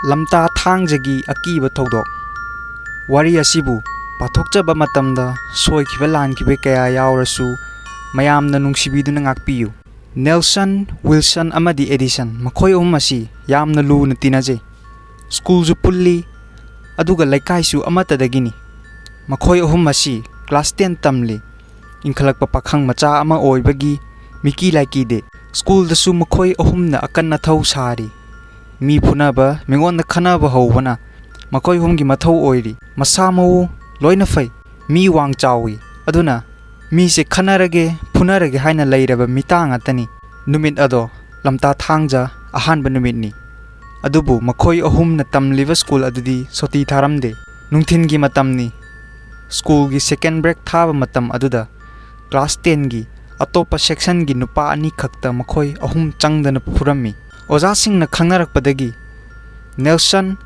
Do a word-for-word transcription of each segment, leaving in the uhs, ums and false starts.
ꯂꯝꯇꯥ ꯊꯥꯡꯖꯒꯤ ꯑꯀꯤꯕ ꯊꯧꯗꯣꯛ꯫ ꯋꯥꯔꯤ ꯑꯁꯤꯕꯨ ꯄꯥꯊꯣꯛꯆꯕ ꯃꯇꯝꯗ ꯁꯣꯏꯈꯤꯕ ꯂꯥꯟꯈꯤꯕ ꯀꯌꯥ ꯌꯥꯎꯔꯁꯨ ꯃꯌꯥꯝꯅ ꯅꯨꯡꯁꯤꯕꯤꯗꯨꯅ ꯉꯥꯛꯄꯤꯌꯨ꯫ ꯅꯦꯜꯁꯟ, ꯋꯤꯜꯁꯟ ꯑꯃꯗꯤ ꯑꯦꯗꯤꯁꯟ, ꯃꯈꯣꯏ ꯑꯍꯨꯝ ꯑꯁꯤ ꯌꯥꯝꯅ ꯂꯨꯅ ꯇꯤꯟꯅꯖꯩ꯫ ꯁ꯭ꯀꯨꯜꯁꯨ ꯄꯨꯜꯂꯤ, ꯑꯗꯨꯒ ꯂꯩꯀꯥꯏꯁꯨ ꯑꯃꯠꯇꯗꯒꯤꯅꯤ꯫ ꯃꯈꯣꯏ ꯑꯍꯨꯝ ꯑꯁꯤ ꯀ꯭ꯂꯥꯁ ꯇꯦꯟ ꯇꯝꯂꯤ꯫ ꯏꯟꯈꯠꯂꯛꯄ ꯄꯥꯈꯪ ꯃꯆꯥ ꯑꯃ ꯑꯣꯏꯕꯒꯤ ꯃꯤꯀꯤ ꯂꯥꯏꯀꯤꯗꯦ꯫ ꯁ꯭ꯀꯨꯜꯗꯁꯨ ꯃꯈꯣꯏ ꯑꯍꯨꯝꯅ ꯑꯀꯟ ꯑꯊꯧ ꯁꯥꯔꯤ꯫ ꯃꯤ ꯐꯨꯅꯕ, ꯃꯤꯉꯣꯟꯗ ꯈꯠꯅꯕ ꯍꯧꯕꯅ ꯃꯈꯣꯏ ꯑꯍꯨꯝꯒꯤ ꯃꯊꯧ ꯑꯣꯏꯔꯤ꯫ ꯃꯁꯥ ꯃꯎ ꯂꯣꯏꯅ ꯐꯩ꯫ ꯃꯤ ꯋꯥꯡ ꯆꯥꯎꯏ꯫ ꯑꯗꯨꯅ ꯃꯤꯁꯦ ꯈꯠꯅꯔꯒꯦ, ꯐꯨꯅꯔꯒꯦ ꯍꯥꯏꯅ ꯂꯩꯔꯕ ꯃꯤꯇꯥ ꯉꯥꯛꯇꯅꯤ꯫ ꯅꯨꯃꯤꯠ ꯑꯗꯣ ꯂꯝꯇꯥ ꯊꯥꯡꯖ ꯑꯍꯥꯟꯕ ꯅꯨꯃꯤꯠꯅꯤ꯫ ꯑꯗꯨꯕꯨ ꯃꯈꯣꯏ ꯑꯍꯨꯝꯅ ꯇꯝꯂꯤꯕ ꯁ꯭ꯀꯨꯜ ꯑꯗꯨꯗꯤ ꯁꯨꯇꯤ ꯊꯥꯔꯝꯗꯦ꯫ ꯅꯨꯡꯊꯤꯟꯒꯤ ꯃꯇꯝꯅꯤ꯫ ꯁ꯭ꯀꯨꯜꯒꯤ ꯁꯦꯀꯦꯟ ꯕ꯭ꯔꯦꯛ ꯊꯥꯕ ꯃꯇꯝ ꯑꯗꯨꯗ ꯀ꯭ꯂꯥꯁ ꯇꯦꯟꯒꯤ ꯑꯇꯣꯞꯄ ꯁꯦꯛꯁꯟꯒꯤ ꯅꯨꯄꯥ ꯑꯅꯤꯈꯛꯇ ꯃꯈꯣꯏ ꯑꯍꯨꯝ ꯆꯪꯗꯅ ꯐꯨꯔꯝꯃꯤ꯫ ꯑꯣꯖꯥꯁꯤꯡꯅ ꯈꯪꯅꯔꯛꯄꯗꯒꯤ ꯅꯦꯜꯁꯟ,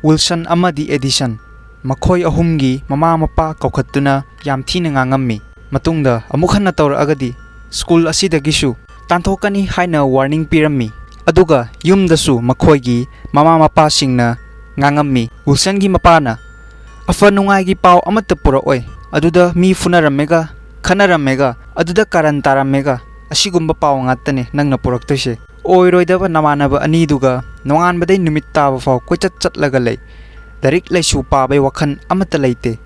ꯋꯤꯜꯁꯟ ꯑꯃꯗꯤ ꯑꯦꯗꯤꯁꯟ ꯃꯈꯣꯏ ꯑꯍꯨꯝꯒꯤ ꯃꯃꯥ ꯃꯄꯥ ꯀꯧꯈꯠꯇꯨꯅ ꯌꯥꯝ ꯊꯤꯅ ꯉꯥꯡꯉꯝꯃꯤ꯫ ꯃꯇꯨꯡꯗ ꯑꯃꯨꯛ ꯍꯟꯅ ꯇꯧꯔꯛꯑꯒꯗꯤ ꯁ꯭ꯀꯨꯜ ꯑꯁꯤꯗꯒꯤꯁꯨ ꯇꯥꯟꯊꯣꯛꯀꯅꯤ ꯍꯥꯏꯅ ꯋꯥꯔꯅꯤꯡ ꯄꯤꯔꯝꯃꯤ꯫ ꯑꯗꯨꯒ ꯌꯨꯝꯗꯁꯨ ꯃꯈꯣꯏꯒꯤ ꯃꯃꯥ ꯃꯄꯥꯁꯤꯡꯅ ꯉꯥꯡꯉꯝꯃꯤ꯫ ꯋꯤꯜꯁꯟꯒꯤ ꯃꯄꯥꯅ, "ꯑꯐ ꯅꯨꯡꯉꯥꯏꯒꯤ ꯄꯥꯎ ꯑꯃꯠꯇ ꯄꯨꯔꯛꯑꯣꯏ꯫ ꯑꯗꯨꯗ ꯃꯤ ꯐꯨꯅꯔꯝꯃꯦꯒ, ꯈꯠꯅꯔꯝꯃꯦꯒ, ꯑꯗꯨꯗ ꯀꯥꯔꯟ ꯇꯥꯔꯝꯃꯦꯒ, ꯑꯁꯤꯒꯨꯝꯕ ꯄꯥꯎ ꯉꯥꯛꯇꯅꯦ ꯅꯪꯅ ꯄꯨꯔꯛꯇꯣꯏꯁꯦ꯫ ꯑꯣꯏꯔꯣꯏꯗꯕ ꯅꯃꯥꯟꯅꯕ ꯑꯅꯤꯗꯨꯒ ꯅꯣꯡꯉꯥꯟꯕꯗꯩ ꯅꯨꯃꯤꯠ ꯇꯥꯕ ꯐꯥꯎ ꯀꯣꯏꯆꯠ ꯆꯠꯂꯒ ꯂꯩ꯫ ꯂꯥꯏꯔꯤꯛ ꯂꯥꯏꯁꯨ ꯄꯥꯕꯩ ꯋꯥꯈꯜ ꯑꯃꯠꯇ ꯂꯩꯇꯦ"꯫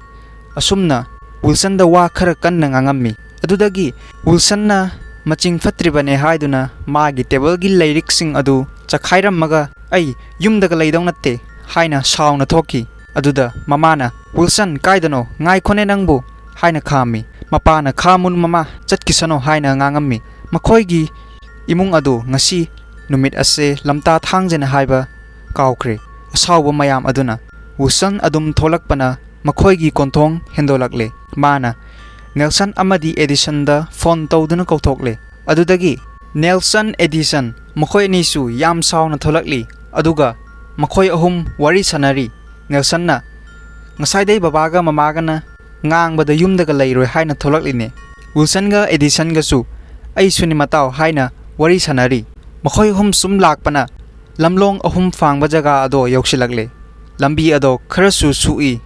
ꯑꯁꯨꯝꯅ ꯋꯤꯜꯁꯟꯗ ꯋꯥ ꯈꯔ ꯀꯟꯅ ꯉꯥꯡꯉꯝꯃꯤ꯫ ꯑꯗꯨꯗꯒꯤ ꯋꯤꯜꯁꯟꯅ ꯃꯆꯤꯡ ꯐꯠꯇ꯭ꯔꯤꯕꯅꯦ ꯍꯥꯏꯗꯨꯅ ꯃꯥꯒꯤ ꯇꯦꯕꯜꯒꯤ ꯂꯥꯏꯔꯤꯛꯁꯤꯡ ꯑꯗꯨ ꯆꯈꯥꯏꯔꯝꯃꯒ, "ꯑꯩ ꯌꯨꯝꯗꯒ ꯂꯩꯗꯧ ꯅꯠꯇꯦ" ꯍꯥꯏꯅ ꯁꯥꯎꯅ ꯊꯣꯛꯈꯤ꯫ ꯑꯗꯨꯗ ꯃꯃꯥꯅ, "ꯋꯤꯜꯁꯟ, ꯀꯥꯏꯗꯅꯣ? ꯉꯥꯏꯈꯣꯅꯦ ꯅꯪꯕꯨ!" ꯍꯥꯏꯅ ꯈꯥꯝꯃꯤ꯫ ꯃꯄꯥꯅ, "ꯈꯥꯝꯃꯨꯅꯨ ꯃꯃꯥ, ꯆꯠꯈꯤꯁꯅꯨ" ꯍꯥꯏꯅ ꯉꯥꯡꯉꯝꯃꯤ꯫ ꯃꯈꯣꯏꯒꯤ ꯏꯃꯨꯡ ꯑꯗꯨ ꯉꯁꯤ ꯅꯨꯃꯤꯠ ꯑꯁꯦ ꯂꯝꯇꯥ ꯊꯥꯡꯖꯅ ꯍꯥꯏꯕ ꯀꯥꯎꯈ꯭ꯔꯦ꯫ ꯑꯁꯥꯎꯕ ꯃꯌꯥꯝ ꯑꯗꯨꯅ ꯋꯤꯜꯁꯟ ꯑꯗꯨꯝ ꯊꯣꯛꯂꯛꯄꯅ ꯃꯈꯣꯏꯒꯤ ꯀꯣꯟꯊꯣꯡ ꯍꯦꯟꯗꯣꯂꯛꯂꯦ꯫ ꯃꯥꯅ ꯅꯦꯜꯁꯟ ꯑꯃꯗꯤ ꯑꯦꯗꯤꯁꯟꯗ ꯐꯣꯟ ꯇꯧꯗꯨꯅ ꯀꯧꯊꯣꯛꯂꯦ꯫ ꯑꯗꯨꯗꯒꯤ ꯅꯦꯜꯁꯟ, ꯑꯦꯗꯤꯁꯟ ꯃꯈꯣꯏ ꯑꯅꯤꯁꯨ ꯌꯥꯝ ꯁꯥꯎꯅ ꯊꯣꯛꯂꯛꯂꯤ꯫ ꯑꯗꯨꯒ ꯃꯈꯣꯏ ꯑꯍꯨꯝ ꯋꯥꯔꯤ ꯁꯥꯟꯅꯔꯤ꯫ ꯅꯦꯜꯁꯟꯅ, "ꯉꯁꯥꯏꯗꯩ ꯕꯕꯥꯒ ꯃꯃꯥꯒꯅ ꯉꯥꯡꯕꯗ ꯌꯨꯝꯗꯒ ꯂꯩꯔꯣꯏ ꯍꯥꯏꯅ ꯊꯣꯛꯂꯛꯂꯤꯅꯦ꯫ ꯋꯤꯜꯁꯟꯒ ꯑꯦꯗꯤꯁꯟꯒꯁꯨ ꯑꯩꯁꯨꯅꯤ ꯃꯇꯥꯎ" ꯍꯥꯏꯅ ꯋꯥꯔꯤ ꯁꯥꯟꯅꯔꯤ꯫ ꯃꯈꯣꯏ ꯑꯍꯨꯝ ꯁꯨꯝ ꯂꯥꯛꯄꯅ ꯂꯝꯂꯣꯡ ꯑꯍꯨꯝ ꯐꯥꯡꯕ ꯖꯒꯥ ꯑꯗꯣ ꯌꯧꯁꯤꯜꯂꯛꯂꯦ꯫ ꯂꯝꯕꯤ ꯑꯗꯣ ꯈꯔꯁꯨ ꯁꯨꯛꯏ,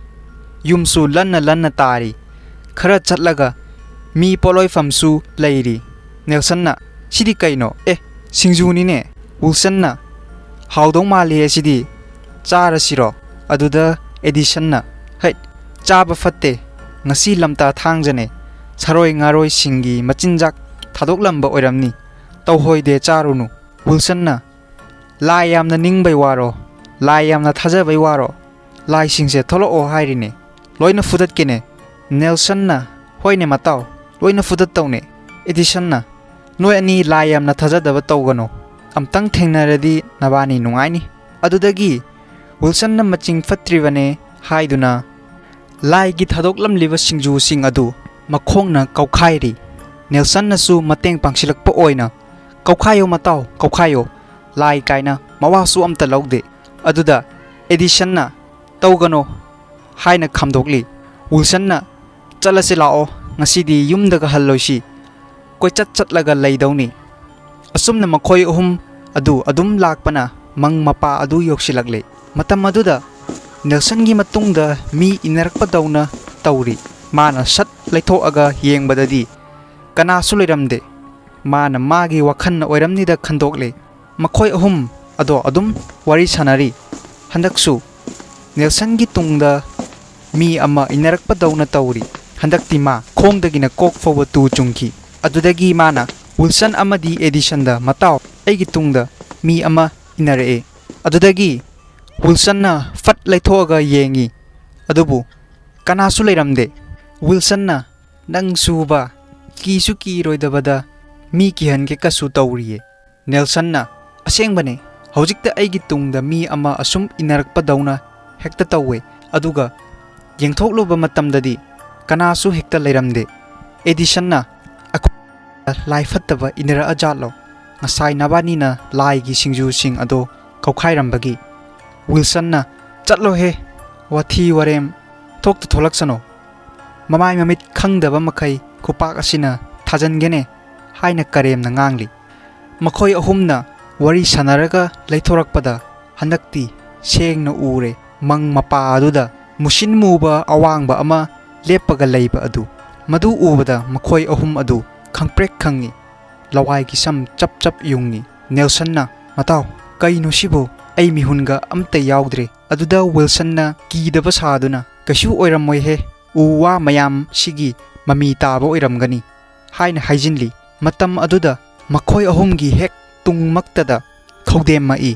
ꯌꯨꯝꯁꯨ ꯂꯟꯅ ꯂꯟꯅ ꯇꯥꯔꯤ꯫ ꯈꯔ ꯆꯠꯂꯒ ꯃꯤ ꯄꯣꯠꯂꯣꯏꯐꯝꯁꯨ ꯂꯩꯔꯤ꯫ ꯅꯦꯜꯁꯟꯅ, "ꯁꯤꯗꯤ ꯀꯩꯅꯣ? ꯑꯦ, ꯁꯤꯡꯖꯨꯅꯤꯅꯦ!" ꯋꯤꯜꯁꯟꯅ, "ꯍꯥꯎꯗꯧ ꯃꯥꯜꯂꯤ ꯑꯁꯤꯗꯤ, ꯆꯥꯔꯁꯤꯔꯣ?" ꯑꯗꯨꯗ ꯑꯦꯗꯤꯁꯟꯅ, "ꯍꯩꯠ, ꯆꯥꯕ ꯐꯠꯇꯦ, ꯉꯁꯤ ꯂꯝꯇꯥ ꯊꯥꯡꯖꯅꯦ, ꯁꯥꯔꯣꯏ ꯉꯥꯔꯣꯏꯁꯤꯡꯒꯤ ꯃꯆꯤꯟꯖꯥꯛ ꯊꯥꯗꯣꯛꯂꯝꯕ ꯑꯣꯏꯔꯝꯅꯤ, ꯇꯧꯍꯣꯏꯗꯦ, ꯆꯥꯔꯨꯅꯨ꯫" ꯋꯤꯜꯁꯟꯅ, "ꯂꯥꯏ ꯌꯥꯝꯅ ꯅꯤꯡꯕꯩ ꯋꯥꯔꯣ? ꯂꯥꯏ ꯌꯥꯝꯅ ꯊꯥꯖꯕꯩ ꯋꯥꯔꯣ? ꯂꯥꯏꯁꯤꯡꯁꯦ ꯊꯣꯛꯂꯛꯑꯣ ꯍꯥꯏꯔꯤꯅꯦ, ꯂꯣꯏꯅ ꯐꯨꯗꯠꯀꯦꯅꯦ꯫" ꯅꯦꯜꯁꯟꯅ, "ꯍꯣꯏꯅꯦ ꯃꯇꯥꯎ, ꯂꯣꯏꯅ ꯐꯨꯗꯠꯇꯧꯅꯦ꯫" ꯑꯦꯗꯤꯁꯟꯅ, "ꯅꯣꯏ ꯑꯅꯤ ꯂꯥꯏ ꯌꯥꯝꯅ ꯊꯥꯖꯗꯕ ꯇꯧꯒꯅꯨ, ꯑꯝꯇꯪ ꯊꯦꯡꯅꯔꯗꯤ ꯅꯕꯥꯅꯤ ꯅꯨꯡꯉꯥꯏꯅꯤ꯫" ꯑꯗꯨꯗꯒꯤ ꯋꯤꯜꯁꯟꯅ ꯃꯆꯤꯡ ꯐꯠꯇ꯭ꯔꯤꯕꯅꯦ ꯍꯥꯏꯗꯨꯅ ꯂꯥꯏꯒꯤ ꯊꯥꯗꯣꯛꯂꯝꯂꯤꯕ ꯁꯤꯡꯖꯨꯁꯤꯡ ꯑꯗꯨ ꯃꯈꯣꯡꯅ ꯀꯧꯈꯥꯏꯔꯤ꯫ ꯅꯦꯜꯁꯟꯅꯁꯨ ꯃꯇꯦꯡ ꯄꯥꯡꯁꯤꯜꯂꯛꯄ ꯑꯣꯏꯅ, "ꯀꯧꯈꯥꯏꯌꯣ ꯃꯇꯥꯎ, ꯀꯧꯈꯥꯏꯌꯣ, ꯂꯥꯏ ꯀꯥꯏꯅ ꯃꯋꯥꯁꯨ ꯑꯝꯇ ꯂꯧꯗꯦ꯫" ꯑꯗꯨꯗ ꯑꯦꯗꯤꯁꯟꯅ, "ꯇꯧꯒꯅꯣ" ꯍꯥꯏꯅ ꯈꯥꯝꯗꯣꯛꯂꯤ꯫ ꯋꯤꯜꯁꯟꯅ, "ꯆꯠꯂꯁꯤ ꯂꯥꯛꯑꯣ, ꯉꯁꯤꯗꯤ ꯌꯨꯝꯗꯒ ꯍꯜꯂꯣꯏꯁꯤ, ꯀꯣꯏꯆꯠ ꯆꯠꯂꯒ ꯂꯩꯗꯧꯅꯤ꯫" ꯑꯁꯨꯝꯅ ꯃꯈꯣꯏ ꯑꯍꯨꯝ ꯑꯗꯨ ꯑꯗꯨꯝ ꯂꯥꯛꯄꯅ ꯃꯪ ꯃꯄꯥ ꯑꯗꯨ ꯌꯧꯁꯤꯜꯂꯛꯂꯦ꯫ ꯃꯇꯝ ꯑꯗꯨꯗ ꯅꯦꯜꯁꯟꯒꯤ ꯃꯇꯨꯡꯗ ꯃꯤ ꯏꯟꯅꯔꯛꯄꯗꯧꯅ ꯇꯧꯔꯤ꯫ ꯃꯥꯅ ꯁꯠ ꯂꯩꯊꯣꯛꯑꯒ ꯌꯦꯡꯕꯗꯗꯤ ꯀꯅꯥꯁꯨ ꯂꯩꯔꯝꯗꯦ꯫ ꯃꯥꯅ ꯃꯥꯒꯤ ꯋꯥꯈꯜꯅ ꯑꯣꯏꯔꯝꯅꯤꯗ ꯈꯟꯗꯣꯛꯂꯦ꯫ ꯃꯈꯣꯏ ꯑꯍꯨꯝ ꯑꯗꯣ ꯑꯗꯨꯝ ꯋꯥꯔꯤ ꯁꯥꯟꯅꯔꯤ꯫ ꯍꯟꯗꯛꯁꯨ ꯅꯦꯜꯁꯟꯒꯤ ꯇꯨꯡꯗ ꯃꯤ ꯑꯃ ꯏꯟꯅꯔꯛꯄꯗꯧꯅ ꯇꯧꯔꯤ꯫ ꯍꯟꯗꯛꯇꯤ ꯃꯥ ꯈꯣꯡꯗꯒꯤꯅ ꯀꯣꯛ ꯐꯥꯎꯕ ꯇꯨ ꯆꯨꯡꯈꯤ꯫ ꯑꯗꯨꯗꯒꯤ ꯃꯥꯅ ꯋꯤꯜꯁꯟ ꯑꯃꯗꯤ ꯑꯦꯗꯤꯁꯟꯗ, "ꯃꯇꯥꯎ, ꯑꯩꯒꯤ ꯇꯨꯡꯗ ꯃꯤ ꯑꯃ ꯏꯟꯅꯔꯛꯑꯦ꯫" ꯑꯗꯨꯗꯒꯤ ꯋꯤꯜꯁꯟꯅ ꯐꯠ ꯂꯩꯊꯣꯛꯑꯒ ꯌꯦꯡꯉꯤ꯫ ꯑꯗꯨꯕꯨ ꯀꯅꯥꯁꯨ ꯂꯩꯔꯝꯗꯦ꯫ ꯋꯤꯜꯁꯟꯅ, "ꯅꯪꯁꯨꯕ, ꯀꯤꯁꯨ ꯀꯤꯔꯣꯏꯗꯕꯗ ꯃꯤ ꯀꯤꯍꯟꯒꯦ ꯀꯁꯨ ꯇꯧꯔꯤꯌꯦ꯫" ꯅꯦꯜꯁꯟꯅ, "ꯑꯁꯦꯡꯕꯅꯦ, ꯍꯧꯖꯤꯛꯇ ꯑꯩꯒꯤ ꯇꯨꯡꯗ ꯃꯤ ꯑꯃ ꯑꯁꯨꯝ ꯏꯟꯅꯔꯛꯄꯗꯧꯅ ꯍꯦꯛꯇ ꯇꯧꯋꯦ, ꯑꯗꯨꯒ ꯌꯦꯡꯊꯣꯛꯂꯨꯕ ꯃꯇꯝꯗꯗꯤ ꯀꯅꯥꯁꯨ ꯍꯦꯛꯇ ꯂꯩꯔꯝꯗꯦ꯫" ꯑꯦꯗꯤꯁꯟꯅ, "ꯑꯩꯈꯣꯏ ꯂꯥꯏ ꯐꯠꯇꯕ ꯏꯟꯅꯔꯛꯑꯖꯥꯠꯂꯣ? ꯉꯁꯥꯏ ꯅꯕꯥꯅꯤꯅ ꯂꯥꯏꯒꯤ ꯁꯤꯡꯖꯨꯁꯤꯡ ꯑꯗꯣ ꯀꯧꯈꯥꯏꯔꯝꯕꯒꯤ?" ꯋꯤꯜꯁꯟꯅ, "ꯆꯠꯂꯣꯍꯦ, ꯋꯥꯊꯤ ꯋꯥꯔꯦꯝ ꯊꯣꯛꯇ ꯊꯣꯛꯂꯛꯁꯅꯣ꯫ ꯃꯃꯥꯏ ꯃꯃꯤꯠ ꯈꯪꯗꯕ ꯃꯈꯩ ꯈꯨꯄꯥꯛ ꯑꯁꯤꯅ ꯊꯥꯖꯟꯒꯦꯅꯦ" ꯍꯥꯏꯅ ꯀꯔꯦꯝꯅ ꯉꯥꯡꯂꯤ꯫ ꯃꯈꯣꯏ ꯑꯍꯨꯝꯅ ꯋꯥꯔꯤ ꯁꯥꯟꯅꯔꯒ ꯂꯩꯊꯣꯔꯛꯄꯗ ꯍꯟꯗꯛꯇꯤ ꯁꯦꯡꯅ ꯎꯔꯦ꯫ ꯃꯪ ꯃꯄꯥ ꯑꯗꯨꯗ ꯃꯨꯁꯤꯟ ꯃꯨꯕ ꯑꯋꯥꯡꯕ ꯑꯃ ꯂꯦꯞꯄꯒ ꯂꯩꯕ ꯑꯗꯨ꯫ ꯃꯗꯨ ꯎꯕꯗ ꯃꯈꯣꯏ ꯑꯍꯨꯝ ꯑꯗꯨ ꯈꯪꯄ꯭ꯔꯦꯛ ꯈꯪꯉꯤ꯫ ꯂꯋꯥꯏꯒꯤ ꯁꯝ ꯆꯞ ꯆꯞ ꯌꯨꯡꯉꯤ꯫ ꯅꯦꯜꯁꯟꯅ, "ꯃꯇꯥꯎ, ꯀꯩꯅꯣ ꯁꯤꯕꯨ? ꯑꯩ ꯃꯤꯍꯨꯟꯒ ꯑꯝꯇ ꯌꯥꯎꯗ꯭ꯔꯦ꯫" ꯑꯗꯨꯗ ꯋꯤꯜꯁꯟꯅ ꯀꯤꯗꯕ ꯁꯥꯗꯨꯅ, "ꯀꯩꯁꯨ ꯑꯣꯏꯔꯝꯃꯣꯏꯍꯦ, ꯎ ꯋꯥ ꯃꯌꯥꯝꯁꯤꯒꯤ ꯃꯃꯤ ꯇꯥꯕ ꯑꯣꯏꯔꯝꯒꯅꯤ" ꯍꯥꯏꯅ ꯍꯥꯏꯖꯤꯟꯂꯤ꯫ ꯃꯇꯝ ꯑꯗꯨꯗ ꯃꯈꯣꯏ ꯑꯍꯨꯝꯒꯤ ꯍꯦꯛ ꯇꯨꯡꯃꯛꯇꯗ ꯈꯧꯗꯦꯝꯃꯛꯏ꯫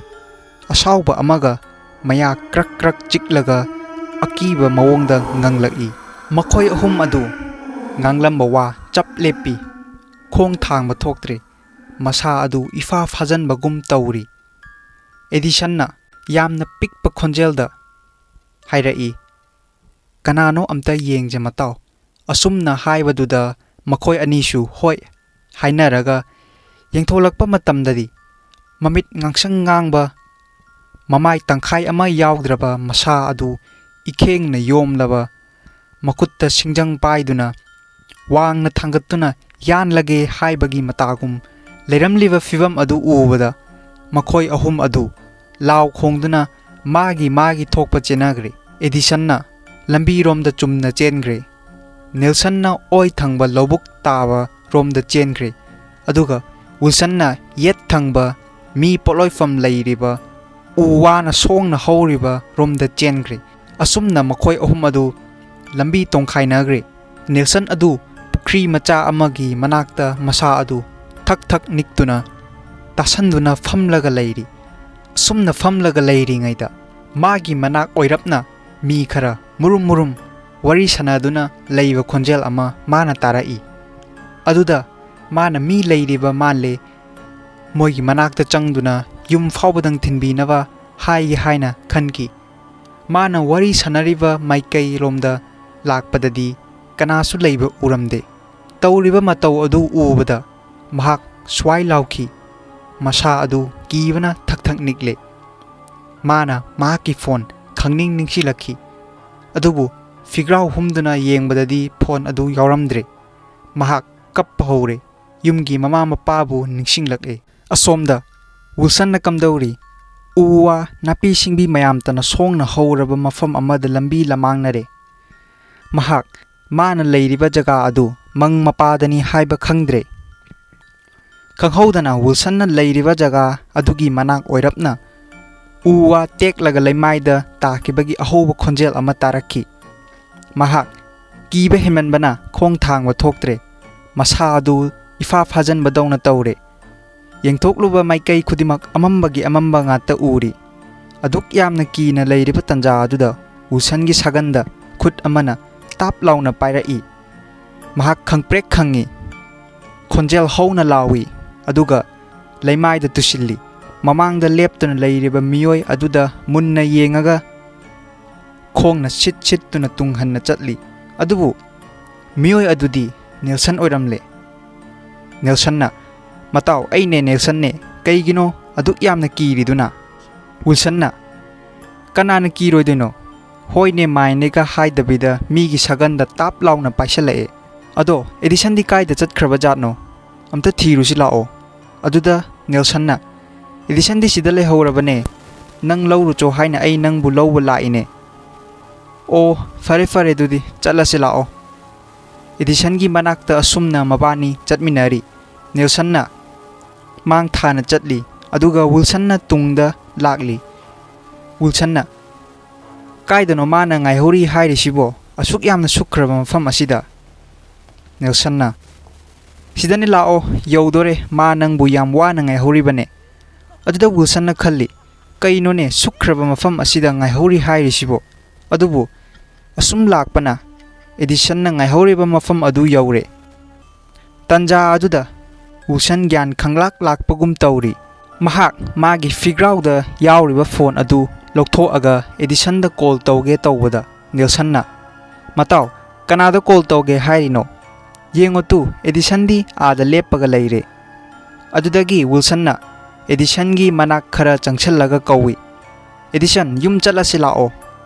ꯑꯁꯥꯎꯕ ꯑꯃꯒ ꯃꯌꯥ ꯀ꯭ꯔꯛ ꯀ꯭ꯔꯛ ꯆꯤꯛꯂꯒ ꯑꯀꯤꯕ ꯃꯑꯣꯡꯗ ꯉꯪꯂꯛꯏ꯫ ꯃꯈꯣꯏ ꯑꯍꯨꯝ ꯑꯗꯨ ꯉꯥꯡꯂꯝꯕ ꯋꯥ ꯆꯞ ꯂꯦꯞꯄꯤ꯫ ꯈꯣꯡ ꯊꯥꯡꯕ ꯊꯣꯛꯇ꯭ꯔꯦ꯫ ꯃꯁꯥ ꯑꯗꯨ ꯏꯐꯥ ꯐꯥꯖꯟꯕꯒꯨꯝ ꯇꯧꯔꯤ꯫ ꯑꯦꯗꯤꯁꯟꯅ ꯌꯥꯝꯅ ꯄꯤꯛꯄ ꯈꯣꯟꯖꯦꯜꯗ ꯍꯥꯏꯔꯛꯏ, "ꯀꯅꯥꯅꯣ ꯑꯝꯇ ꯌꯦꯡꯖꯦ ꯃꯇꯥꯎ꯫" ꯑꯁꯨꯝꯅ ꯍꯥꯏꯕꯗꯨꯗ ꯃꯈꯣꯏ ꯑꯅꯤꯁꯨ ꯍꯣꯏ ꯍꯥꯏꯅꯔꯒ ꯌꯦꯡꯊꯣꯛꯂꯛꯄ ꯃꯇꯝꯗꯗꯤ ꯃꯃꯤꯠ ꯉꯥꯡꯁꯪ ꯉꯥꯡꯕ, ꯃꯃꯥꯏ ꯇꯪꯈꯥꯏ ꯑꯃ ꯌꯥꯎꯗ꯭ꯔꯕ ꯃꯁꯥ ꯑꯗꯨ ꯏꯈꯦꯡꯅ ꯌꯣꯝꯂꯕ, ꯃꯈꯨꯠꯇ ꯁꯤꯡꯖꯪ ꯄꯥꯏꯗꯨꯅ ꯋꯥꯡꯅ ꯊꯥꯡꯒꯠꯇꯨꯅ ꯌꯥꯟꯂꯒꯦ ꯍꯥꯏꯕꯒꯤ ꯃꯇꯥꯒꯨꯝ ꯂꯩꯔꯝꯂꯤꯕ ꯐꯤꯚꯝ ꯑꯗꯨ ꯎꯕꯗ ꯃꯈꯣꯏ ꯑꯍꯨꯝ ꯑꯗꯨ ꯂꯥꯎ ꯈꯣꯡꯗꯨꯅ ꯃꯥꯒꯤ ꯃꯥꯒꯤ ꯊꯣꯛꯄ ꯆꯦꯟꯅꯈ꯭ꯔꯦ꯫ ꯑꯦꯗꯤꯁꯟꯅ ꯂꯝꯕꯤꯔꯣꯝꯗ ꯆꯨꯝꯅ ꯆꯦꯟꯈ꯭ꯔꯦ꯫ ꯅꯦꯜꯁꯟꯅ ꯑꯣꯏ ꯊꯪꯕ ꯂꯧꯕꯨꯛ ꯇꯥꯕ ꯔꯣꯝꯗ ꯆꯦꯟꯈ꯭ꯔꯦ꯫ ꯑꯗꯨꯒ ꯋꯤꯜꯁꯟꯅ ꯌꯦꯠ ꯊꯪꯕ ꯃꯤ ꯄꯣꯠꯂꯣꯏꯐꯝ ꯂꯩꯔꯤꯕ ꯎ ꯋꯥꯅ ꯁꯣꯡꯅ ꯍꯧꯔꯤꯕ ꯔꯣꯝꯗ ꯆꯦꯟꯈ꯭ꯔꯦ꯫ ꯑꯁꯨꯝꯅ ꯃꯈꯣꯏ ꯑꯍꯨꯝ ꯑꯗꯨ ꯂꯝꯕꯤ ꯇꯣꯡꯈꯥꯏꯅꯈ꯭ꯔꯦ꯫ ꯅꯦꯜꯁꯟ ꯑꯗꯨ ꯄꯨꯈ꯭ꯔꯤ ꯃꯆꯥ ꯑꯃꯒꯤ ꯃꯅꯥꯛꯇ ꯃꯁꯥ ꯑꯗꯨ ꯊꯛ ꯊꯛ ꯅꯤꯛꯇꯨꯅ ꯇꯥꯁꯟꯗꯨꯅ ꯐꯝꯂꯒ ꯂꯩꯔꯤ꯫ ꯑꯁꯨꯝꯅ ꯐꯝꯂꯒ ꯂꯩꯔꯤꯉꯩꯗ ꯃꯥꯒꯤ ꯃꯅꯥꯛ ꯑꯣꯏꯔꯞꯅ ꯃꯤ ꯈꯔ ꯃꯨꯔꯨꯝ ꯃꯨꯔꯨꯝ ꯋꯥꯔꯤ ꯁꯥꯟꯅꯗꯨꯅ ꯂꯩꯕ ꯈꯣꯟꯖꯦꯜ ꯑꯃ ꯃꯥꯅ ꯇꯥꯔꯛꯏ꯫ ꯑꯗꯨꯗ ꯃꯥꯅ ꯃꯤ ꯂꯩꯔꯤꯕ ꯃꯥꯜꯂꯦ, ꯃꯣꯏꯒꯤ ꯃꯅꯥꯛꯇ ꯆꯪꯗꯨꯅ ꯌꯨꯝ ꯐꯥꯎꯕꯗꯪ ꯊꯤꯟꯕꯤꯅꯕ ꯍꯥꯏꯒꯦ ꯍꯥꯏꯅ ꯈꯟꯈꯤ꯫ ꯃꯥꯅ ꯋꯥꯔꯤ ꯁꯥꯟꯅꯔꯤꯕ ꯃꯥꯏꯀꯩꯔꯣꯝꯗ ꯂꯥꯛꯄꯗꯗꯤ ꯀꯅꯥꯁꯨ ꯂꯩꯕ ꯎꯔꯝꯗꯦ꯫ ꯇꯧꯔꯤꯕ ꯃꯇꯧ ꯑꯗꯨ ꯎꯕꯗ ꯃꯍꯥꯛ ꯁ꯭ꯋꯥꯏ ꯂꯥꯎꯈꯤ꯫ ꯃꯁꯥ ꯑꯗꯨ ꯀꯤꯕꯅ ꯊꯛ ꯊꯛ ꯅꯤꯛꯂꯦ꯫ ꯃꯥꯅ ꯃꯍꯥꯛꯀꯤ ꯐꯣꯟ ꯈꯪꯅꯤꯡ ꯅꯤꯡꯁꯤꯡꯂꯛꯈꯤ꯫ ꯑꯗꯨꯕꯨ ꯐꯤꯒ꯭ꯔꯥꯎ ꯍꯨꯝꯗꯨꯅ ꯌꯦꯡꯕꯗꯗꯤ ꯐꯣꯟ ꯑꯗꯨ ꯌꯥꯎꯔꯝꯗ꯭ꯔꯦ꯫ ꯃꯍꯥꯛ ꯀꯞꯄ ꯍꯧꯔꯦ꯫ ꯌꯨꯝꯒꯤ ꯃꯃꯥ ꯃꯄꯥꯕꯨ ꯅꯤꯡꯁꯤꯡꯂꯛꯑꯦ꯫ ꯑꯁꯣꯝꯗ ꯋꯤꯜꯁꯟꯅ ꯀꯝꯗꯧꯔꯤ? ꯎ ꯋꯥ, ꯅꯥꯄꯤ ꯁꯤꯡꯕꯤ ꯃꯌꯥꯝꯇꯅ ꯁꯣꯡꯅ ꯍꯧꯔꯕ ꯃꯐꯝ ꯑꯃꯗ ꯂꯝꯕꯤ ꯂꯃꯥꯡꯅꯔꯦ꯫ ꯃꯍꯥꯛ ꯃꯥꯅ ꯂꯩꯔꯤꯕ ꯖꯒꯥ ꯑꯗꯨ ꯃꯪ ꯃꯄꯥꯗꯅꯤ ꯍꯥꯏꯕ ꯈꯪꯗ꯭ꯔꯦ꯫ ꯈꯪꯍꯧꯗꯅ ꯋꯤꯜꯁꯟꯅ ꯂꯩꯔꯤꯕ ꯖꯒꯥ ꯑꯗꯨꯒꯤ ꯃꯅꯥꯛ ꯑꯣꯏꯔꯞꯅ ꯎ ꯋꯥ ꯇꯦꯛꯂꯒ ꯂꯩꯃꯥꯏꯗ ꯇꯥꯈꯤꯕꯒꯤ ꯑꯍꯧꯕ ꯈꯣꯟꯖꯦꯜ ꯑꯃ ꯇꯥꯔꯛꯈꯤ꯫ ꯃꯍꯥꯛ ꯀꯤꯕ ꯍꯦꯟꯃꯟꯕꯅ ꯈꯣꯡ ꯊꯥꯡꯕ ꯊꯣꯛꯇ꯭ꯔꯦ꯫ ꯃꯁꯥ ꯑꯗꯨ ꯏꯐꯥ ꯐꯥꯖꯤꯟꯕꯗꯧꯅ ꯇꯧꯔꯦ꯫ ꯌꯦꯡꯊꯣꯛꯂꯨꯕ ꯃꯥꯏꯀꯩ ꯈꯨꯗꯤꯡꯃꯛ ꯑꯃꯝꯕꯒꯤ ꯑꯃꯝꯕ ꯉꯥꯛꯇ ꯎꯔꯤ꯫ ꯑꯗꯨꯛ ꯌꯥꯝꯅ ꯀꯤꯅ ꯂꯩꯔꯤꯕ ꯇꯥꯟꯖꯥ ꯑꯗꯨꯗ ꯋꯤꯜꯁꯟꯒꯤ ꯁꯥꯒꯟꯗ ꯈꯨꯠ ꯑꯃꯅ ꯇꯥꯞ ꯂꯥꯎꯅ ꯄꯥꯏꯔꯛꯏ꯫ ꯃꯍꯥꯛ ꯈꯪꯄ꯭ꯔꯦꯛ ꯈꯪꯏ꯫ ꯈꯣꯟꯖꯦꯜ ꯍꯧꯅ ꯂꯥꯎꯏ, ꯑꯗꯨꯒ ꯂꯩꯃꯥꯏꯗ ꯇꯨꯁꯤꯜꯂꯤ꯫ ꯃꯃꯥꯡꯗ ꯂꯦꯞꯇꯨꯅ ꯂꯩꯔꯤꯕ ꯃꯤꯑꯣꯏ ꯑꯗꯨꯗ ꯃꯨꯟꯅ ꯌꯦꯡꯉꯒ ꯈꯣꯡꯅ ꯁꯤꯠ ꯁꯤꯠꯇꯨꯅ ꯇꯨꯡ ꯍꯟꯅ ꯆꯠꯂꯤ꯫ ꯑꯗꯨꯕꯨ ꯃꯤꯑꯣꯏ ꯑꯗꯨꯗꯤ ꯅꯦꯜꯁꯟ ꯑꯣꯏꯔꯝꯂꯦ꯫ ꯅꯦꯜꯁꯟꯅ, "ꯃꯇꯥꯎ, ꯑꯩꯅꯦ, ꯅꯦꯜꯁꯟꯅꯦ꯫ ꯀꯩꯒꯤꯅꯣ ꯑꯗꯨꯛ ꯌꯥꯝꯅ ꯀꯤꯔꯤꯗꯨꯅ?" ꯋꯤꯜꯁꯟꯅ, "ꯀꯅꯥꯅ ꯀꯤꯔꯣꯏꯗꯣꯏꯅꯣ? ꯍꯣꯏꯅꯦ ꯃꯥꯏꯅꯦꯒ ꯍꯥꯏꯗꯕꯤꯗ ꯃꯤꯒꯤ ꯁꯥꯒꯟꯗ ꯇꯥꯞ ꯂꯥꯎꯅ ꯄꯥꯏꯁꯜꯂꯛꯑꯦ꯫ ꯑꯗꯣ ꯑꯦꯗꯤꯁꯟꯗꯤ ꯀꯥꯏꯗ ꯆꯠꯈ꯭ꯔꯕ ꯖꯥꯠꯅꯣ? ꯑꯝꯇ ꯊꯤꯔꯨꯁꯤ ꯂꯥꯛꯑꯣ꯫" ꯑꯗꯨꯗ ꯅꯦꯜꯁꯟꯅ, "ꯑꯦꯗꯤꯁꯟꯗꯤ ꯁꯤꯗ ꯂꯩꯍꯧꯔꯕꯅꯦ꯫ ꯅꯪ ꯂꯧꯔꯨꯆꯣ ꯍꯥꯏꯅ ꯑꯩ ꯅꯪꯕꯨ ꯂꯧꯕ ꯂꯥꯛꯏꯅꯦ꯫" "ꯑꯣ, ꯐꯔꯦ ꯐꯔꯦ, ꯑꯗꯨꯗꯤ ꯆꯠꯂꯁꯤ ꯂꯥꯛꯑꯣ꯫" ꯑꯦꯗꯤꯁꯟꯒꯤ ꯃꯅꯥꯛꯇ ꯑꯁꯨꯝꯅ ꯃꯕꯥꯅꯤ ꯆꯠꯃꯤꯟꯅꯔꯤ꯫ ꯅꯦꯜꯁꯟꯅ ꯃꯥꯡ ꯊꯥꯅ ꯆꯠꯂꯤ, ꯑꯗꯨꯒ ꯋꯤꯜꯁꯟꯅ ꯇꯨꯡꯗ ꯂꯥꯛꯂꯤ꯫ ꯋꯤꯜꯁꯟꯅ, "ꯀꯥꯏꯗꯅꯣ ꯃꯥꯅ ꯉꯥꯏꯍꯧꯔꯤ ꯍꯥꯏꯔꯤꯁꯤꯕꯣ? ꯑꯁꯨꯛ ꯌꯥꯝꯅ ꯁꯨꯛꯈ꯭ꯔꯕ ꯃꯐꯝ ꯑꯁꯤꯗ?" ꯅꯦꯜꯁꯟꯅ, "ꯁꯤꯗꯅꯦ, ꯂꯥꯛꯑꯣ, ꯌꯧꯗꯣꯔꯦ, ꯃꯥ ꯅꯪꯕꯨ ꯌꯥꯝ ꯋꯥꯅ ꯉꯥꯏꯍꯧꯔꯤꯕꯅꯦ꯫" ꯑꯗꯨꯗ ꯋꯤꯜꯁꯟꯅ ꯈꯜꯂꯤ, "ꯀꯩꯅꯣꯅꯦ, ꯁꯨꯛꯈ꯭ꯔꯕ ꯃꯐꯝ ꯑꯁꯤꯗ ꯉꯥꯏꯍꯧꯔꯤ ꯍꯥꯏꯔꯤꯁꯤꯕꯣ?" ꯑꯗꯨꯕꯨ ꯑꯁꯨꯝ ꯂꯥꯛꯄꯅ ꯑꯦꯗꯤꯁꯟꯅ ꯉꯥꯏꯍꯧꯔꯤꯕ ꯃꯐꯝ ꯑꯗꯨ ꯌꯧꯔꯦ꯫ ꯇꯟꯖꯥ ꯑꯗꯨꯗ ꯋꯤꯜꯁꯟ ꯒ꯭ꯌꯥꯟ ꯈꯪꯂꯥꯛ ꯂꯥꯛꯄꯒꯨꯝ ꯇꯧꯔꯤ꯫ ꯃꯍꯥꯛ ꯃꯥꯒꯤ ꯐꯤꯒ꯭ꯔꯥꯎꯗ ꯌꯥꯎꯔꯤꯕ ꯐꯣꯟ ꯑꯗꯨ ꯂꯧꯊꯣꯛꯑꯒ ꯑꯦꯗꯤꯁꯟꯗ ꯀꯣꯜ ꯇꯧꯒꯦ ꯇꯧꯕꯗ ꯅꯦꯜꯁꯟꯅ, "ꯃꯇꯥꯎ, ꯀꯅꯥꯗ ꯀꯣꯜ ꯇꯧꯒꯦ ꯍꯥꯏꯔꯤꯅꯣ? ꯌꯦꯡꯉꯨ ꯇꯨ, ꯑꯦꯗꯤꯁꯟꯗꯤ ꯑꯥꯗ ꯂꯦꯞꯄꯒ ꯂꯩꯔꯦ꯫" ꯑꯗꯨꯗꯒꯤ ꯋꯤꯜꯁꯟꯅ ꯑꯦꯗꯤꯁꯟꯒꯤ ꯃꯅꯥꯛ ꯈꯔ ꯆꯪꯁꯤꯜꯂꯒ ꯀꯧꯏ, "ꯑꯦꯗꯤꯁꯟ, ꯌꯨꯝ ꯆꯠꯂꯁꯤ ꯂꯥꯛꯑꯣ꯫"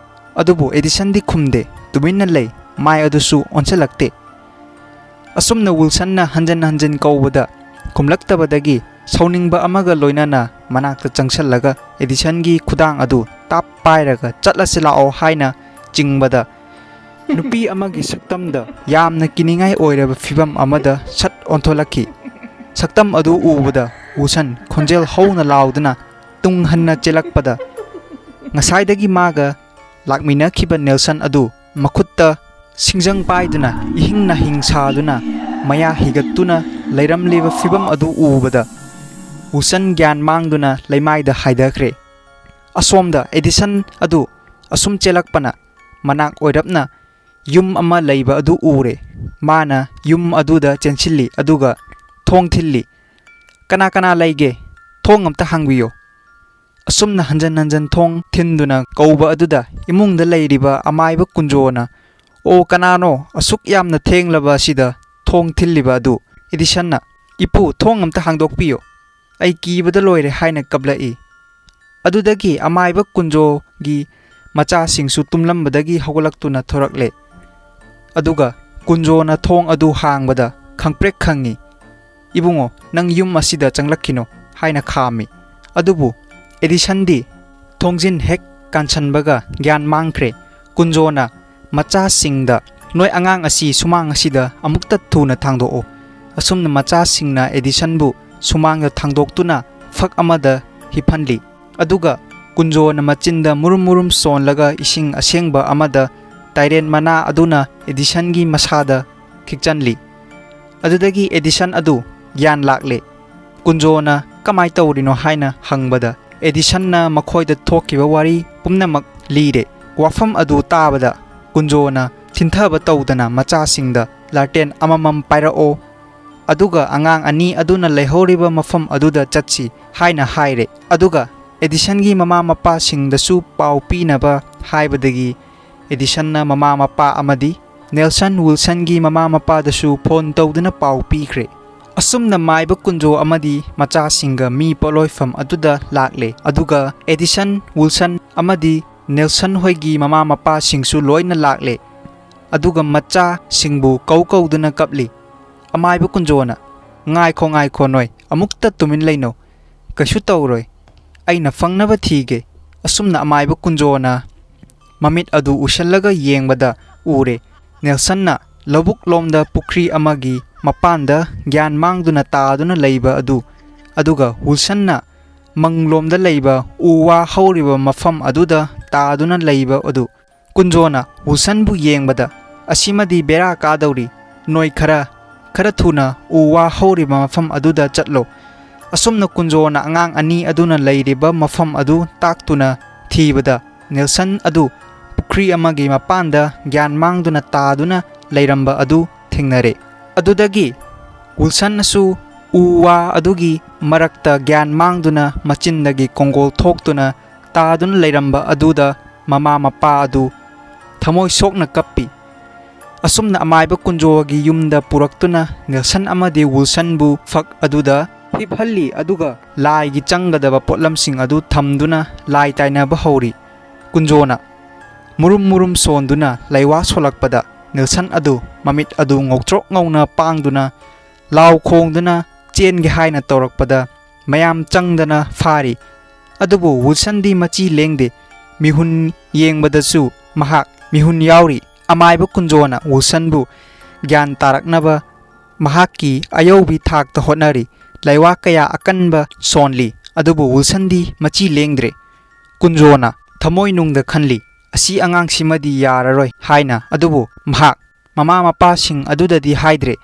ꯑꯗꯨꯕꯨ ꯑꯦꯗꯤꯁꯟꯗꯤ ꯈꯨꯝꯗꯦ, ꯇꯨꯃꯤꯟꯅ ꯂꯩ, ꯃꯥꯏ ꯑꯗꯨꯁꯨ ꯑꯣꯟꯁꯤꯜꯂꯛꯇꯦ꯫ ꯑꯁꯨꯝꯅ ꯋꯤꯜꯁꯟꯅ ꯍꯟꯖꯟ ꯍꯟꯖꯟ ꯀꯧꯕꯗ ꯈꯨꯝꯂꯛꯇꯕꯗꯒꯤ ꯁꯥꯎꯅꯤꯡꯕ ꯑꯃꯒ ꯂꯣꯏꯅꯅ ꯃꯅꯥꯛꯇ ꯆꯪꯁꯤꯜꯂꯒ ꯑꯦꯗꯤꯁꯟꯒꯤ ꯈꯨꯗꯥꯡ ꯑꯗꯨ ꯇꯥꯞ ꯄꯥꯏꯔꯒ "ꯆꯠꯂꯁꯤ ꯂꯥꯛꯑꯣ" ꯍꯥꯏꯅ ꯆꯤꯡꯕꯗ, ꯅꯨꯄꯤ ꯑꯃꯒꯤ ꯁꯛꯇꯝꯗ ꯌꯥꯝꯅ ꯀꯤꯅꯤꯡꯉꯥꯏ ꯑꯣꯏꯔꯕ ꯐꯤꯕꯝ ꯑꯃꯗ ꯁꯠ ꯑꯣꯟꯊꯣꯛꯂꯛꯈꯤ꯫ ꯁꯛꯇꯝ ꯑꯗꯨ ꯎꯕꯗ ꯋꯤꯜꯁꯟ ꯈꯣꯟꯖꯦꯜ ꯍꯧꯅ ꯂꯥꯎꯗꯨꯅ ꯇꯨꯡ ꯍꯟꯅ ꯆꯦꯜꯂꯛꯄꯗ, ꯉꯁꯥꯏꯗꯒꯤ ꯃꯥꯒ ꯂꯥꯛꯃꯤꯟꯅꯈꯤꯕ ꯅꯦꯜꯁꯟ ꯑꯗꯨ ꯃꯈꯨꯠꯇ ꯁꯤꯡꯖꯪ ꯄꯥꯏꯗꯨꯅ ꯏꯍꯤꯡ ꯅꯥꯍꯤꯡ ꯁꯥꯗꯨꯅ ꯃꯌꯥ ꯍꯤꯒꯠꯇꯨꯅ ꯂꯩꯔꯝꯂꯤꯕ ꯐꯤꯕꯝ ꯑꯗꯨ ꯎꯕꯗ, ꯋꯤꯜꯁꯟ ꯒ꯭ꯌꯥꯟ ꯃꯥꯡꯗꯨꯅ ꯂꯩꯃꯥꯏꯗ ꯍꯥꯏꯊꯈ꯭ꯔꯦ꯫ ꯑꯁꯣꯝꯗ ꯑꯦꯗꯤꯁꯟ ꯑꯗꯨ ꯑꯁꯨꯝ ꯆꯦꯜꯂꯛꯄꯅ ꯃꯅꯥꯛ ꯑꯣꯏꯔꯞꯅ ꯌꯨꯝ ꯑꯃ ꯂꯩꯕ ꯑꯗꯨ ꯎꯔꯦ꯫ ꯃꯥꯅ ꯌꯨꯝ ꯑꯗꯨꯗ ꯆꯦꯟꯁꯤꯜꯂꯤ, ꯑꯗꯨꯒ ꯊꯣꯡ ꯊꯤꯜꯂꯤ꯫ "ꯀꯅꯥ ꯀꯅꯥ ꯂꯩꯒꯦ? ꯊꯣꯡ ꯑꯝꯇ ꯍꯥꯡꯕꯤꯌꯣ!" ꯑꯁꯨꯝꯅ ꯍꯟꯖꯟ ꯍꯟꯖꯟ ꯊꯣꯡ ꯊꯤꯟꯗꯨꯅ ꯀꯧꯕ ꯑꯗꯨꯗ ꯏꯃꯨꯡꯗ ꯂꯩꯔꯤꯕ ꯑꯃꯥꯏꯕ ꯀꯨꯟꯖꯣꯅ, "ꯑꯣ, ꯀꯅꯥꯅꯣ ꯑꯁꯨꯛ ꯌꯥꯝꯅ ꯊꯦꯡꯂꯕ ꯑꯁꯤꯗ ꯊꯣꯡ ꯊꯤꯜꯂꯤꯕ ꯑꯗꯨ?" ꯑꯦꯗꯤꯁꯟꯅ, "ꯏꯄꯨ, ꯊꯣꯡ ꯑꯝꯇ ꯍꯥꯡꯗꯣꯛꯄꯤꯌꯨ, ꯑꯩ ꯀꯤꯕꯗ ꯂꯣꯏꯔꯦ" ꯍꯥꯏꯅ ꯀꯞꯂꯛꯏ꯫ ꯑꯗꯨꯗꯒꯤ ꯑꯃꯥꯏꯕ ꯀꯨꯟꯖꯣꯒꯤ ꯃꯆꯥꯁꯤꯡꯁꯨ ꯇꯨꯝꯂꯝꯕꯗꯒꯤ ꯍꯧꯒꯠꯂꯛꯇꯨꯅ ꯊꯣꯔꯛꯂꯦ꯫ ꯑꯗꯨꯒ ꯀꯨꯟꯖꯣꯅ ꯊꯣꯡ ꯑꯗꯨ ꯍꯥꯡꯕꯗ ꯈꯪꯄ꯭ꯔꯦꯛ ꯈꯪꯉꯤ꯫ "ꯏꯕꯨꯡꯉꯣ, ꯅꯪ ꯌꯨꯝ ꯑꯁꯤꯗ ꯆꯪꯂꯛꯈꯤꯅꯨ" ꯍꯥꯏꯅ ꯈꯥꯝꯃꯤ꯫ ꯑꯗꯨꯕꯨ ꯑꯦꯗꯤꯁꯟꯗꯤ ꯊꯣꯡꯖꯤꯟ ꯍꯦꯛ ꯀꯥꯟꯁꯟꯕꯒ ꯒ꯭ꯌꯥꯟ ꯃꯥꯡꯈ꯭ꯔꯦ꯫ ꯀꯨꯟꯖꯣꯅ ꯃꯆꯥꯁꯤꯡꯗ, "ꯅꯣꯏ ꯑꯉꯥꯡ ꯑꯁꯤ ꯁꯨꯃꯥꯡ ꯑꯁꯤꯗ ꯑꯃꯨꯛꯇ ꯊꯨꯅ ꯊꯥꯡꯗꯣꯛꯎ"꯫ ꯑꯁꯨꯝꯅ ꯃꯆꯥꯁꯤꯡꯅ ꯑꯦꯗꯤꯁꯟꯕꯨ ꯁꯨꯃꯥꯡꯗ ꯊꯥꯡꯗꯣꯛꯇꯨꯅ ꯐꯛ ꯑꯃꯗ ꯍꯤꯞꯍꯟꯂꯤ꯫ ꯑꯗꯨꯒ ꯀꯨꯟꯖꯣꯅ ꯃꯆꯤꯟꯗ ꯃꯨꯔꯨꯝ ꯃꯨꯔꯨꯝ ꯁꯣꯟꯂꯒ ꯏꯁꯤꯡ ꯑꯁꯦꯡꯕ ꯑꯃꯗ ꯇꯥꯏꯔꯦꯟ ꯃꯅꯥ ꯑꯗꯨꯅ ꯑꯦꯗꯤꯁꯟꯒꯤ ꯃꯁꯥꯗ ꯈꯤꯛꯆꯟꯂꯤ꯫ ꯑꯗꯨꯗꯒꯤ ꯑꯦꯗꯤꯁꯟ ꯑꯗꯨ ꯒ꯭ꯌꯥꯟ ꯂꯥꯛꯂꯦ꯫ ꯀꯨꯟꯖꯣꯅ "ꯀꯃꯥꯏ ꯇꯧꯔꯤꯅꯣ?" ꯍꯥꯏꯅ ꯍꯪꯕꯗ, ꯑꯦꯗꯤꯁꯟꯅ ꯃꯈꯣꯏꯗ ꯊꯣꯛꯈꯤꯕ ꯋꯥꯔꯤ ꯄꯨꯝꯅꯃꯛ ꯂꯤꯔꯦ꯫ ꯋꯥꯐꯝ ꯑꯗꯨ ꯇꯥꯕꯗ ꯀꯨꯟꯖꯣꯅ ꯊꯤꯟꯊꯕ ꯇꯧꯗꯅ ꯃꯆꯥꯁꯤꯡꯗ "ꯂꯥꯇꯦꯟ ꯑꯃꯃꯝ ꯄꯥꯏꯔꯛꯑꯣ, ꯑꯗꯨꯒ ꯑꯉꯥꯡ ꯑꯅꯤ ꯑꯗꯨꯅ ꯂꯩꯍꯧꯔꯤꯕ ꯃꯐꯝ ꯑꯗꯨꯗ ꯆꯠꯁꯤ" ꯍꯥꯏꯅ ꯍꯥꯏꯔꯦ꯫ ꯑꯗꯨꯒ ꯑꯦꯗꯤꯁꯟꯒꯤ ꯃꯃꯥ ꯃꯄꯥꯁꯤꯡꯗꯁꯨ ꯄꯥꯎ ꯄꯤꯅꯕ ꯍꯥꯏꯕꯗꯒꯤ ꯑꯦꯗꯤꯁꯟꯅ ꯃꯃꯥ ꯃꯄꯥ ꯑꯃꯗꯤ ꯅꯦꯜꯁꯟ ꯋꯤꯜꯁꯟꯒꯤ ꯃꯃꯥ ꯃꯄꯥꯗꯁꯨ ꯐꯣꯟ ꯇꯧꯗꯨꯅ ꯄꯥꯎ ꯄꯤꯈ꯭ꯔꯦ꯫ ꯑꯁꯨꯝꯅ ꯃꯥꯏꯕ ꯀꯨꯟꯖꯣ ꯑꯃꯗꯤ ꯃꯆꯥꯁꯤꯡꯒ ꯃꯤ ꯄꯣꯠꯂꯣꯏꯐꯝ ꯑꯗꯨꯗ ꯂꯥꯛꯂꯦ꯫ ꯑꯗꯨꯒ ꯑꯦꯗꯤꯁꯟ, ꯋꯤꯜꯁꯟ ꯑꯃꯗꯤ ꯅꯦꯜꯁꯟ ꯍꯣꯏꯒꯤ ꯃꯃꯥ ꯃꯄꯥꯁꯤꯡꯁꯨ ꯂꯣꯏꯅ ꯂꯥꯛꯂꯦ꯫ ꯑꯗꯨꯒ ꯃꯆꯥꯁꯤꯡꯕꯨ ꯀꯧ ꯀꯧꯗꯨꯅ ꯀꯞꯂꯤ꯫ ꯑꯃꯥꯏꯕ ꯀꯨꯟꯖꯣꯅ, "ꯉꯥꯏꯈꯣ, ꯉꯥꯏꯈꯣ, ꯅꯣꯏ ꯑꯃꯨꯛꯇ ꯇꯨꯃꯤꯟ ꯂꯩꯅꯧ꯫ "ꯀꯩꯁꯨ ꯇꯧꯔꯣꯏ, ꯑꯩꯅ ꯐꯪꯅꯕ ꯊꯤꯒꯦ"꯫ ꯑꯁꯨꯝꯅ ꯑꯃꯥꯏꯕ ꯀꯨꯟꯖꯣꯅ ꯃꯃꯤꯠ ꯑꯗꯨ ꯎꯏꯁꯜꯂꯒ ꯌꯦꯡꯕꯗ ꯎꯔꯦ, ꯅꯦꯜꯁꯟꯅ ꯂꯧꯕꯨꯛ ꯂꯣꯝꯗ ꯄꯨꯈ꯭ꯔꯤ ꯑꯃꯒꯤ ꯃꯄꯥꯟꯗ ꯒ꯭ꯌꯥꯟ ꯃꯥꯡꯗꯨꯅ ꯇꯥꯗꯨꯅ ꯂꯩꯕ ꯑꯗꯨ, ꯑꯗꯨꯒ ꯋꯤꯜꯁꯟꯅ ꯃꯪꯂꯣꯝꯗ ꯂꯩꯕ ꯎ ꯋꯥ ꯍꯧꯔꯤꯕ ꯃꯐꯝ ꯑꯗꯨꯗ ꯇꯥꯗꯨꯅ ꯂꯩꯕ ꯑꯗꯨ꯫ ꯀꯨꯟꯖꯣꯅ ꯋꯤꯜꯁꯟꯕꯨ ꯌꯦꯡꯕꯗ, "ꯑꯁꯤꯃꯗꯤ ꯕꯦꯔꯥ ꯀꯥꯗꯧꯔꯤ, ꯅꯣꯏ ꯈꯔ, ꯈꯔ ꯊꯨꯅ ꯎ ꯋꯥ ꯍꯧꯔꯤꯕ ꯃꯐꯝ ꯑꯗꯨꯗ ꯆꯠꯂꯣ"꯫ ꯑꯁꯨꯝꯅ ꯀꯨꯟꯖꯣꯅ ꯑꯉꯥꯡ ꯑꯅꯤ ꯑꯗꯨꯅ ꯂꯩꯔꯤꯕ ꯃꯐꯝ ꯑꯗꯨ ꯇꯥꯛꯇꯨꯅ ꯊꯤꯕꯗ, ꯅꯦꯜꯁꯟ ꯑꯗꯨ ꯄꯨꯈ꯭ꯔꯤ ꯑꯃꯒꯤ ꯃꯄꯥꯟꯗ ꯒ꯭ꯌꯥꯟ ꯃꯥꯡꯗꯨꯅ ꯇꯥꯗꯨꯅ ꯂꯩꯔꯝꯕ ꯑꯗꯨ ꯊꯦꯡꯅꯔꯦ꯫ ꯑꯗꯨꯗꯒꯤ ꯋꯤꯜꯁꯟꯅꯁꯨ ꯎ ꯋꯥ ꯑꯗꯨꯒꯤ ꯃꯔꯛꯇ ꯒ꯭ꯌꯥꯟ ꯃꯥꯡꯗꯨꯅ ꯃꯆꯤꯟꯗꯒꯤ ꯀꯣꯡꯒꯣꯜ ꯊꯣꯛꯇꯨꯅ ꯇꯥꯗꯨꯅ ꯂꯩꯔꯝꯕ ꯑꯗꯨꯗ ꯃꯃꯥ ꯃꯄꯥ ꯑꯗꯨ ꯊꯃꯣꯏ ꯁꯣꯛꯅ ꯀꯞꯄꯤ꯫ ꯑꯁꯨꯝꯅ ꯑꯃꯥꯏꯕ ꯀꯨꯟꯖꯣꯒꯤ ꯌꯨꯝꯗ ꯄꯨꯔꯛꯇꯨꯅ ꯅꯦꯜꯁꯟ ꯑꯃꯗꯤ ꯋꯤꯜꯁꯟꯕꯨ ꯐꯛ ꯑꯗꯨꯗ ꯍꯤꯞꯍꯜꯂꯤ, ꯑꯗꯨꯒ ꯂꯥꯏꯒꯤ ꯆꯪꯒꯗꯕ ꯄꯣꯠꯂꯝꯁꯤꯡ ꯑꯗꯨ ꯊꯝꯗꯨꯅ ꯂꯥꯏ ꯇꯥꯏꯅꯕ ꯍꯧꯔꯤ꯫ ꯀꯨꯟꯖꯣꯅ ꯃꯨꯔꯨꯝ ꯃꯨꯔꯨꯝ ꯁꯣꯟꯗꯨꯅ ꯂꯩꯋꯥ ꯁꯣꯜꯂꯛꯄꯗ ꯅꯦꯜꯁꯟ ꯑꯗꯨ ꯃꯃꯤꯠ ꯑꯗꯨ ꯉꯧꯇ꯭ꯔꯣꯛ ꯉꯧꯅ ꯄꯥꯡꯗꯨꯅ ꯂꯥꯎ ꯈꯣꯡꯗꯨꯅ ꯆꯦꯟꯒꯦ ꯍꯥꯏꯅ ꯇꯧꯔꯛꯄꯗ ꯃꯌꯥꯝ ꯆꯪꯗꯅ ꯐꯥꯔꯤ꯫ ꯑꯗꯨꯕꯨ ꯋꯤꯜꯁꯟꯗꯤ ꯃꯆꯤ ꯂꯦꯡꯗꯦ꯫ ꯃꯤꯍꯨꯟ ꯌꯦꯡꯕꯗꯁꯨ ꯃꯍꯥꯛ ꯃꯤꯍꯨꯟ ꯌꯥꯎꯔꯤ꯫ ꯑꯃꯥꯏꯕ ꯀꯨꯟꯖꯣꯅ ꯋꯤꯜꯁꯟꯕꯨ ꯒ꯭ꯌꯥꯟ ꯇꯥꯔꯛꯅꯕ ꯃꯍꯥꯛꯀꯤ ꯑꯌꯧꯕꯤ ꯊꯥꯛꯇ ꯍꯣꯠꯅꯔꯤ꯫ ꯂꯩꯋꯥ ꯀꯌꯥ ꯑꯀꯟꯕ ꯁꯣꯟꯂꯤ, ꯑꯗꯨꯕꯨ ꯋꯤꯜꯁꯟꯗꯤ ꯃꯆꯤ ꯂꯦꯡꯗ꯭ꯔꯦ꯫ ꯀꯨꯟꯖꯣꯅ ꯊꯃꯣꯏꯅꯨꯡꯗ ꯈꯜꯂꯤ, "ꯑꯁꯤ ꯑꯉꯥꯡꯁꯤꯃꯗꯤ ꯌꯥꯔꯔꯣꯏ" ꯍꯥꯏꯅ꯫ ꯑꯗꯨꯕꯨ ꯃꯍꯥꯛ ꯃꯃꯥ ꯃꯄꯥꯁꯤꯡ ꯑꯗꯨꯗꯗꯤ ꯍꯥꯏꯗ꯭ꯔꯦ꯫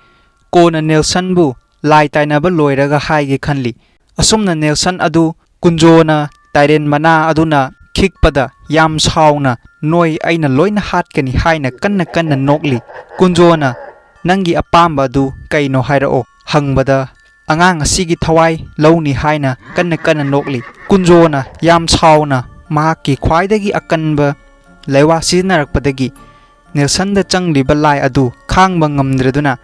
ꯀꯣꯟꯅ ꯅꯦꯜꯁꯟꯕꯨ ꯂꯥꯏ ꯇꯥꯏꯅꯕ ꯂꯣꯏꯔꯒ ꯍꯥꯏꯒꯦ ꯈꯜꯂꯤ꯫ ꯑꯁꯨꯝꯅ ꯅꯦꯜꯁꯟ ꯑꯗꯨ ꯀꯨꯟꯖꯣꯅ ꯇꯥꯏꯔꯦꯟ ꯃꯅꯥ ꯑꯗꯨꯅ ꯈꯤꯛꯄꯗ ꯌꯥꯝ ꯁꯥꯎꯅ, "ꯅꯣꯏ ꯑꯩꯅ ꯂꯣꯏꯅ ꯍꯥꯠꯀꯅꯤ" ꯍꯥꯏꯅ ꯀꯟꯅ ꯀꯟꯅ ꯅꯣꯛꯂꯤ꯫ ꯀꯨꯟꯖꯣꯅ, "ꯅꯪꯒꯤ ꯑꯄꯥꯝꯕ ꯑꯗꯨ ꯀꯩꯅꯣ ꯍꯥꯏꯔꯛꯑꯣ" ꯍꯪꯕꯗ, "ꯑꯉꯥꯡ ꯑꯁꯤꯒꯤ ꯊꯋꯥꯏ ꯂꯧꯅꯤ" ꯍꯥꯏꯅ ꯀꯟꯅ ꯀꯟꯅ ꯅꯣꯛꯂꯤ꯫ ꯀꯨꯟꯖꯣꯅ ꯌꯥꯝ ꯁꯥꯎꯅ ꯃꯍꯥꯛꯀꯤ ꯈ꯭ꯋꯥꯏꯗꯒꯤ ꯑꯀꯟꯕ ꯂꯩꯋꯥ ꯁꯤꯖꯤꯟꯅꯔꯛꯄꯗꯒꯤ ꯅꯦꯜꯁꯟꯗ ꯆꯪꯂꯤꯕ ꯂꯥꯏ ꯑꯗꯨ ꯈꯥꯡꯕ ꯉꯝꯗ꯭ꯔꯗꯨꯅ,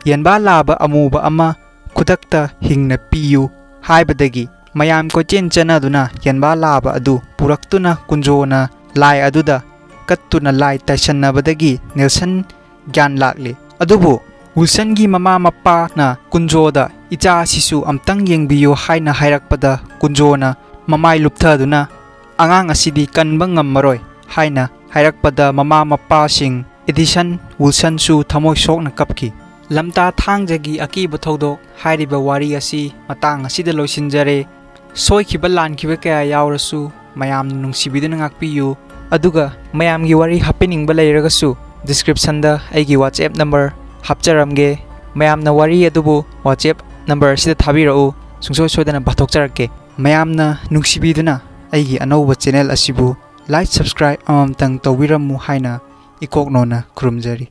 "ꯌꯦꯟꯕꯥ ꯂꯥꯕ ꯑꯃꯨꯕ ꯑꯃ ꯈꯨꯗꯛꯇ ꯍꯤꯡꯅ ꯄꯤꯌꯨ" ꯍꯥꯏꯕꯗꯒꯤ ꯃꯌꯥꯝ ꯀꯣꯏꯆꯦꯟ ꯆꯦꯟꯅꯗꯨꯅ ꯌꯦꯟꯕꯥ ꯂꯥꯕ ꯑꯗꯨ ꯄꯨꯔꯛꯇꯨꯅ ꯀꯨꯟꯖꯣꯅ ꯂꯥꯏ ꯑꯗꯨꯗ ꯀꯠꯇꯨꯅ ꯂꯥꯏ ꯇꯥꯏꯁꯟꯅꯕꯗꯒꯤ ꯅꯦꯜꯁꯟ ꯒ꯭ꯌꯥꯟ ꯂꯥꯛꯂꯤ꯫ ꯑꯗꯨꯕꯨ ꯋꯤꯜꯁꯟꯒꯤ ꯃꯃꯥ ꯃꯄꯥꯅ ꯀꯨꯟꯖꯣꯗ "ꯏꯆꯥ ꯑꯁꯤꯁꯨ ꯑꯝꯇꯪ ꯌꯦꯡꯕꯤꯌꯨ" ꯍꯥꯏꯅ ꯍꯥꯏꯔꯛꯄꯗ, ꯀꯨꯟꯖꯣꯅ ꯃꯃꯥꯏ ꯂꯨꯞꯊꯗꯨꯅ, "ꯑꯉꯥꯡ ꯑꯁꯤꯗꯤ ꯀꯟꯕ ꯉꯝꯃꯔꯣꯏ" ꯍꯥꯏꯅ ꯍꯥꯏꯔꯛꯄꯗ, ꯃꯃꯥ ꯃꯄꯥꯁꯤꯡ ꯑꯦꯗꯤꯁꯟ, ꯋꯤꯜꯁꯟꯁꯨ ꯊꯃꯣꯏ ꯁꯣꯛꯅ ꯀꯞꯈꯤ꯫ ꯂꯝꯇꯥ ꯊꯥꯡꯖꯒꯤ ꯑꯀꯤꯕ ꯊꯧꯗꯣꯛ ꯍꯥꯏꯔꯤꯕ ꯋꯥꯔꯤ ꯑꯁꯤ ꯃꯇꯥꯡ ꯑꯁꯤꯗ ꯂꯣꯏꯁꯤꯟꯖꯔꯦ꯫ ꯁꯣꯏꯈꯤꯕ ꯂꯥꯟꯈꯤꯕ ꯀꯌꯥ ꯌꯥꯎꯔꯁꯨ ꯃꯌꯥꯝꯅ ꯅꯨꯡꯁꯤꯕꯤꯗꯨꯅ ꯉꯥꯛꯄꯤꯌꯨ꯫ ꯑꯗꯨꯒ ꯃꯌꯥꯝꯒꯤ ꯋꯥꯔꯤ ꯍꯥꯞꯄꯤꯅꯤꯡꯕ ꯂꯩꯔꯒꯁꯨ description ꯗ ꯑꯩꯒꯤ WhatsApp number ꯍꯥꯞꯆꯔꯝꯒꯦ꯫ ꯃꯌꯥꯝꯅ ꯋꯥꯔꯤ ꯑꯗꯨꯕꯨ WhatsApp number ꯑꯁꯤꯗ ꯊꯥꯕꯤꯔꯛꯎ, ꯁꯨꯡꯁꯣꯏ ꯁꯣꯏꯗꯅ ꯄꯥꯊꯣꯛꯆꯔꯛꯀꯦ꯫ ꯃꯌꯥꯝꯅ ꯅꯨꯡꯁꯤꯕꯤꯗꯨꯅ ꯑꯩꯒꯤ ꯑꯅꯧꯕ channel ꯑꯁꯤꯕꯨ like, subscribe ꯑꯃꯃꯝꯇꯪ ꯇꯧꯕꯤꯔꯝꯃꯨ ꯍꯥꯏꯅ ꯏꯀꯣꯛꯅꯣꯅ ꯈꯨꯔꯨꯝꯖꯔꯤ꯫